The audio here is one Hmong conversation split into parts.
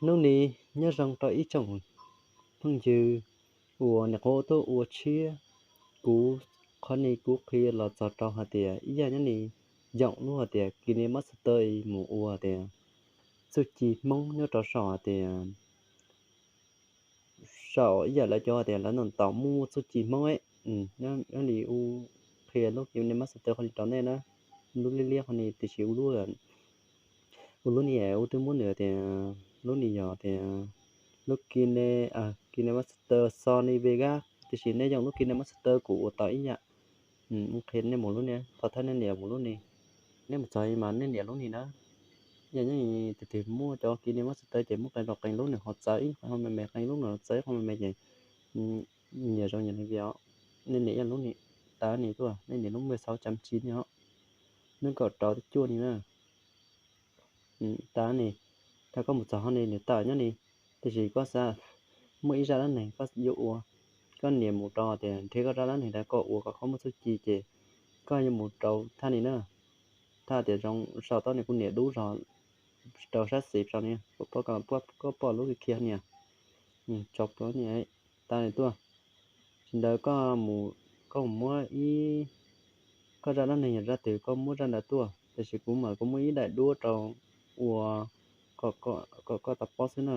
Hnub no nyob zoo rau ib tsoom phooj ywg uas nyuam qhuav tuaj ua tshiab. Kuv, qhov no kuv qhia los txog rau hais tias ib yam nyob no, yoom lub hais tias KineMaster mus ua tias txuj ci Hmoob nyob rau saum hais tias saum ib yam lawv cov hais tias lawv ntaus muaj txuj ci Hmoob. Nyob li ub, qhia lub KineMaster qhov no rau nej na. Lub liab liab qhov no tiam sis ua lub, ua lub no ua twb muab nws tias lub no yog tias lub Kine, KineMaster Sony Vegas, tiam sis nej yoom lub KineMaster kuv ua tau ib yam. Qhia nej mus lub no, thov thawj nej nias mus lub no. Nej mus txog mas nej nias lub no na. Yog nyob tus twg muaj cov KineMaster ces muab qee rau qee lub nws ho txawv ib qho me me, qee lub nws txawv ib qho me me ces nyias zoo nyias li vias os. Nej nias ib lub no, tawm no tuaj, nej nias lub me sáu chấm chín no os, lub kaum rau cuaj no na. Tawm no, thaum koj mus txog qhov no nws tawm nyob no, tiam sis koj xav muaj ib zaj dab neeg koj yuav ua, koj nias mus rau tias nrhiav koj zaj dab neeg rau koj ua kom koj muaj txuj ci ces koj yuav mus rau thaj no na. Thaj tias zoo saum tod no kuv nias dub zog rau sab xis saum no, koj pom lub khiav khiav no, tso plhuav no, tawm no tuaj. Tsis ntawd koj mus, koj mus muab ib, koj zaj dab neeg yog zaj twg koj muab zaj ntawd tuaj, tiam sis kuv mas kuv muab ib daim duab rau ua kom koj tau paub xwb na.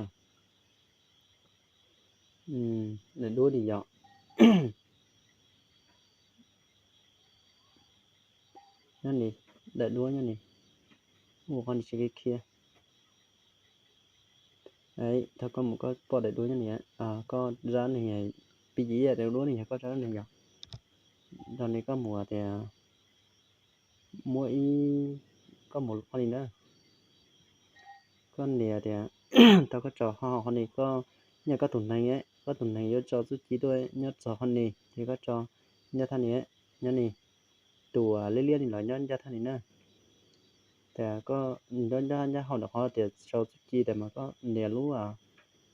Daim duab li yog nyob no, daim duab nyob no, ua qhov no tsis khiav khiav. Thaum koj mus koj pom daim duab nyob no, koj zaj neeg, pi cis ib daim duab no yog koj zaj neeg yog. Thaum no koj mus tias muab ib, koj mus qhov no na, koj nias tias, thaum koj tso ho qhov no koj, yog koj tus neeg, koj tus neeg yuav tso txuj ci tuaj nyob txog qhov no ces koj tso ncaj thaj no, nyob no, tus liab liab no los nyob ncaj thaj no na. Tias koj nyob ncaj hauv ntawm qhov tias sau txuj ci tias mas koj nias lub,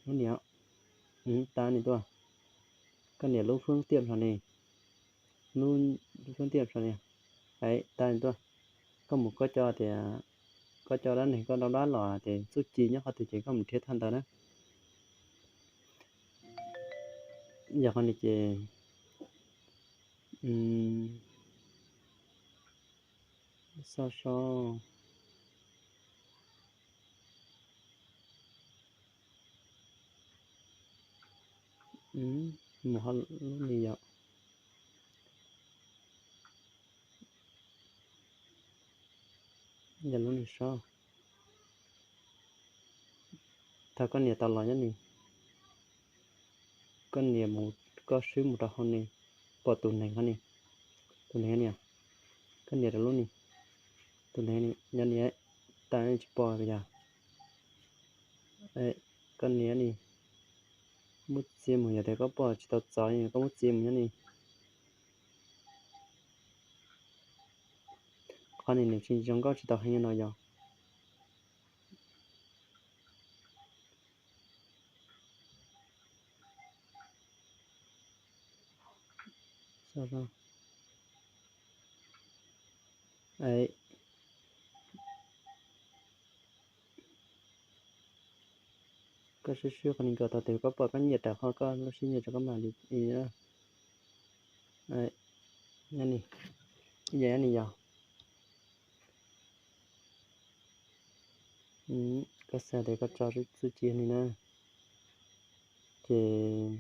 lub no, tawm no tuaj, koj nias lub fwj tiaj saum no, lub fwj tiaj saum no, tawm no tuaj, koj mus koj cov tias, koj cov dab neeg koj dab dab los tias txuj ci nyob qhov twg ces koj mus nrhiav thaj ntawd na. Yog qhov no ces so so mus ho lub no yog, yog lub no so. Thaum koj nias tau los nyob no, koj nias mus, koj swb mus rau hauv no, pom tus neeg hov no, tus neeg no, koj nias rau lub no, tus neeg no nyob no, tawm no tsis pom yog, koj nias no, muab txia mus, yog tias koj pom tsis tau txaus koj muab txia mus nyob no. Qhov no nws tsis zoo nkauj tsis tau heev no yog. Koj swb swb qhov no kom tau tes koj pom koj nyiam raws qhov koj lub siab nyiam rau koj mam li. Nyob ni, ib yam nyob ni yog. Koj xav tias koj tso txuj ci ni na, ces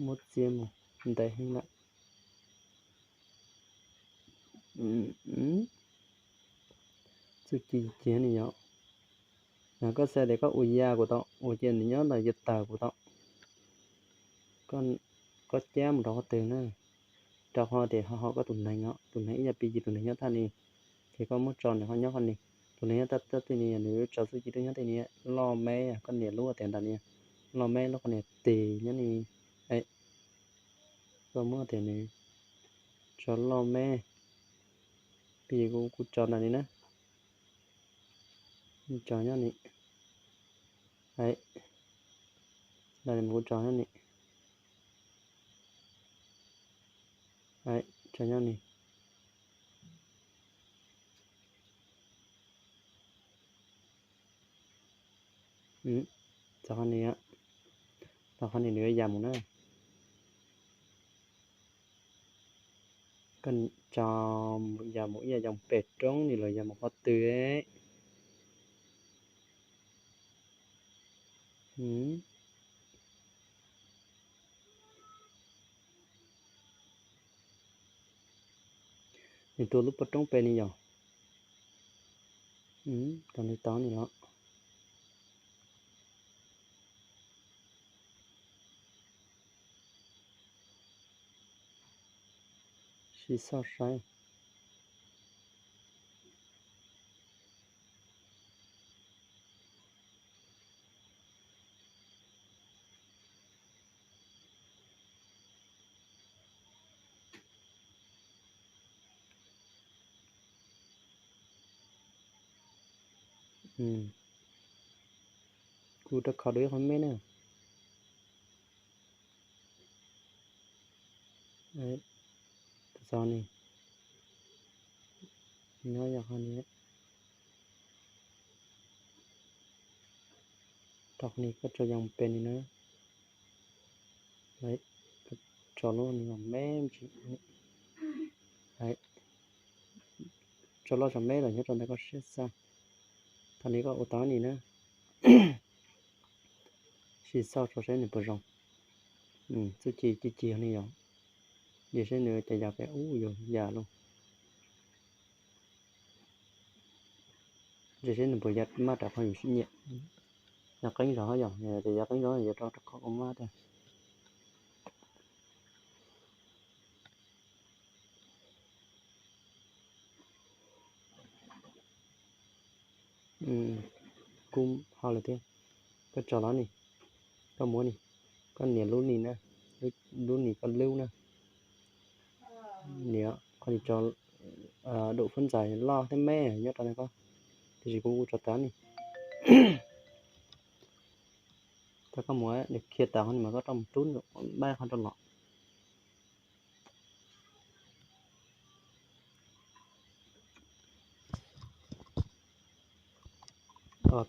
muab txiav mus ntev heev lawm. Txuj ci ces ni yog, koj xav tias koj ua ya kuv tau, ua ces nws nyob ntawm yav tawg kuv tau, koj cab mus rau qhov twg na, rau qhov tias ho ho koj tus neeg os, tus neeg ib yam P G tus neeg nyob thaj ni, ces koj muab tso nws ho nyob qhov ni. Tus neeg nyob thaj thaj ni nws tso txuj ci twb nyob tej ni, loj me, koj nias lub tias ntawm ni, loj me lub qhov nias tes nyob ni. Koj muab tias nws tso loj me, P G kuv tso ntawm ni na, tso nyob ni. Ntawm ni kuv tso nyob ni, tso nyob ni. Txog qhov ni, txog qhov ni nws yuav ya mus na. Koj tso ya mus ib yam yoos pem roob ni los ya mus qhov twg? Nws tua lub pob roob pem ni yom. Rau li tau ni los. Sim xauj saib. Kuv rau kho dua ib qho me na. Txog ni, nyob yog qhov ni, rau qhov ni koj tso ya mus pem ni na. Tso lub ni me ntsis, tso loj tso me los nyob rau ntawm koj siab xav. Thaum ni koj ua tau ni na. Sim xauj tso saib nws puas zoo. Txuj ci ci ci ni yom. Nim saib nws cas yog pem ub yus yam lauj. Ntsia seb nws puas ya maj raws qhov yus siab nyiam. Yog qeeb zog yom, yog tias yog qeeb zog yuav rau rau qhov ua maj tiag. Kuv ho lawm thiab. Koj tso los ni, koj muab ni, koj nias lub ni na, lub ni koj lub na. Nias qhov ni tso, dum fab ntxais loj thiab me nyob rau ntawm koj, tiam sis kuv tso tas ni. Thaum koj mus nws khiav tas qhov ni mas koj rov mus rub npaib qhov rau los.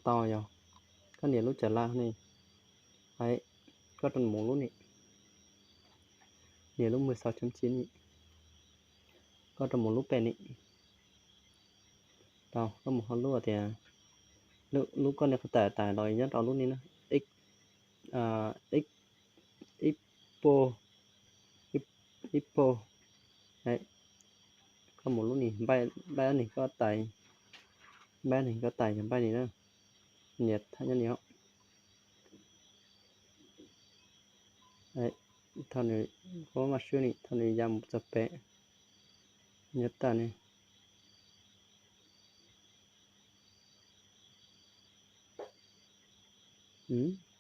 Tau yog, koj nias lub cas laj ni, koj rov mus lub ni, nias lub mười sáu chấm chín ni, koj rov mus lub pem ni. Tau, koj mus ho lub tias, lub koj nias qhov tais tais los nyob rau lub ni na, ib, ib, ib puas, ib puas, koj mus lub ni npaib, npaib ni koj tais, npaib ni koj tais yog npaib ni na, nias thaj nyob ni os. Thaum nws, koj maj swb ni, thaum nws ya mus txog pem, nyob tas ni.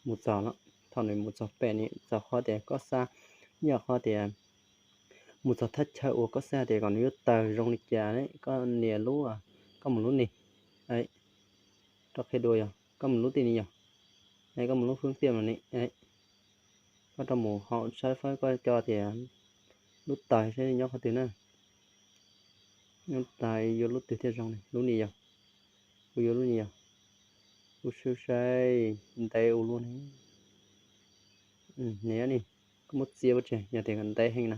Mus txog lawm, thaum nws mus txog pem ni, txog qhov tias koj xa, yog qhov tias mus txog thaj chaw uas koj xav tias kom nws yuav tawg zoo li cas ne, koj nias lub, koj mus lub ni, rau qhia dua yog koj mus lub tim ni yog, koj mus lub phương tiện no ni, koj rau mus hauv saib fawb koj coj tias lub tais saib nyob qhov twg na. Lub tais yuav lub twg thiaj zoo ne, lub ni yog, kuv yuav lub ni yog, kuv swb saib ntev ua luaj ne. Nias ni, koj muab txiav pov tseg yog tias ntev heev na.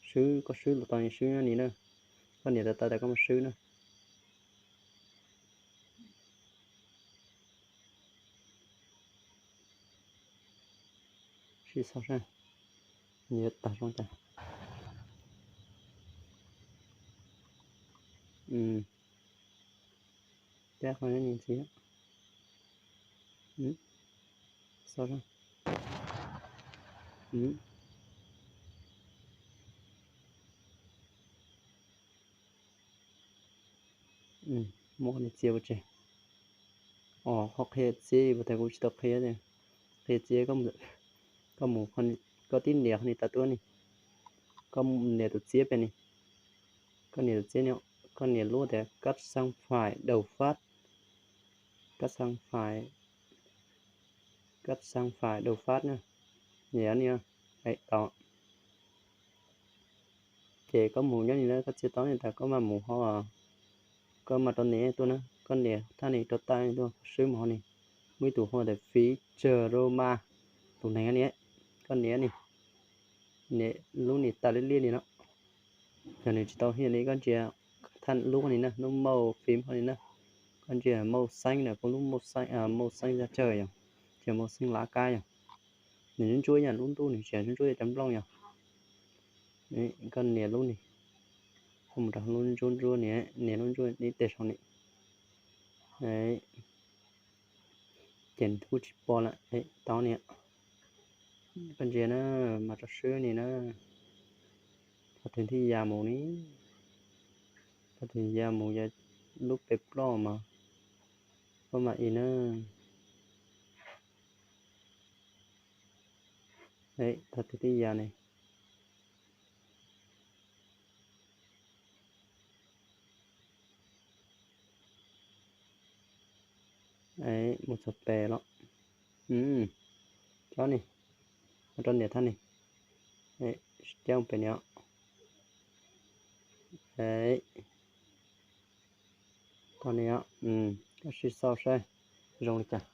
Swb, koj swb los tau, swb nyob ni na. Koj nias tas tas tas koj muab swb na. Sib xauj saib, nws yuav tawg zoo cas. Peb qhov ni ntxiv. Xauj saib. Muab qhov ni txiav pov tseg. Qhov qhia txiav, puas tas kuv tsis tau qhia tias qhia txiav, koj mus, koj tib nias qhov ni tas tuaj ni, koj nias tus txiav pem ni, koj nias tus txiav ni, koj nias lub tias cắt sang phải đầu phát, cắt sang phải, cắt sang phải đầu phát na, nias ni, tau. Ces koj mus nyob ni na, koj txiav tau ni tas koj mam mus ho, koj mam rau nias tuaj na, koj nias thaj ni rau taw tuaj, koj swb mus ho ni. Muaj ib tug hu tias Fiv Tsawg Rau Mas, tus neeg ni, koj nias ni, nias lub ni tas liab liab li no. Yog nws tsis tau hiaj li koj ntsia thaj lub ni na, lub mauj fim ho li na. Koj ntsia mauj xeeb na, kuv lub mauj xeeb, mauj xeeb zaj tsawg yog, ces mauj xeeb lav kab yog. Nws ntsuab ntsuab yam lub ntuj, nws tsis ntsuab ntsuab cov nplooj yog. Koj nias lub ni, koj mus rau lub ntsuab ntsuab ni, nias lub ntsuab ib teg saum ni. Ces nws kuj tsis pom lawm, tau ni. Koj ntsia na, mas rau swb ni na. Thaum twg thiaj ya mus ni? Thaum twg ya mus yog lub pem ploj mas, ploj mas i na. Thaum twg thiaj ya ne? Mus txog pem los. Tsob ni, mus rau niam thaj ni. Cab pem ni os. Tau ni os, koj sim xauj saib zoo li cas.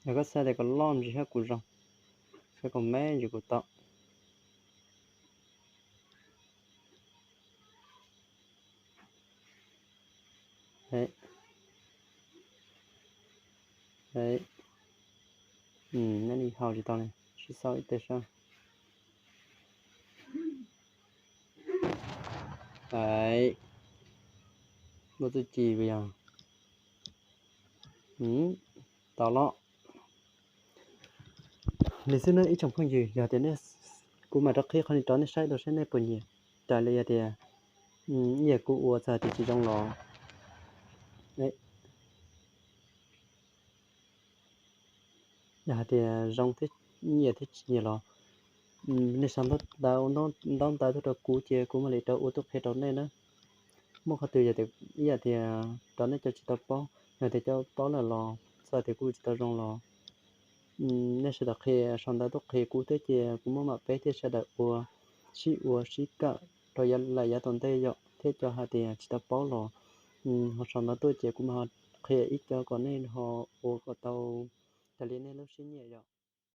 Yog koj xav tias kom loj ntsis thiab kuv zoo, xav kom me ntsis kuv tau. Neb li hau tsis tau li, sim xauj ib teg saib. Muaj txuj ci puas yog? Tau los. Li xwb na ib tsoom phooj ywg, yog tias nej, kuv mam rov qhib qhov ni rau nej saib rau saib nej puas nyiam. Raws li yog tias ib yam kuv ua txawm tias tsis zoo los, yog hais tias zoo thiab nyiam thiab tsis nyiam los, nej sau ntaub ntawv tuaj rau kuv ces kuv mam li rov ua tuaj qhia rau nej na. Muaj qhov twg yog tias ib yam tias rau nej cov tsis tau paub, yog tias cov paub lawm los txawm tias kuv tsis tau zoo los, nej sawv daws qhia sau ntawv tuaj qhia kuv thiab ces kuv mam mam peb thiab sawv daws ua, sib ua sib kawm rau lawm yav tom ntej yom. Thiab cov hais tias tsis tau paub los ho sau ntawv tuaj ces kuv mam ho qhia ib co kom nej ho ua kom tau raws li nej lub siab nyiam yom.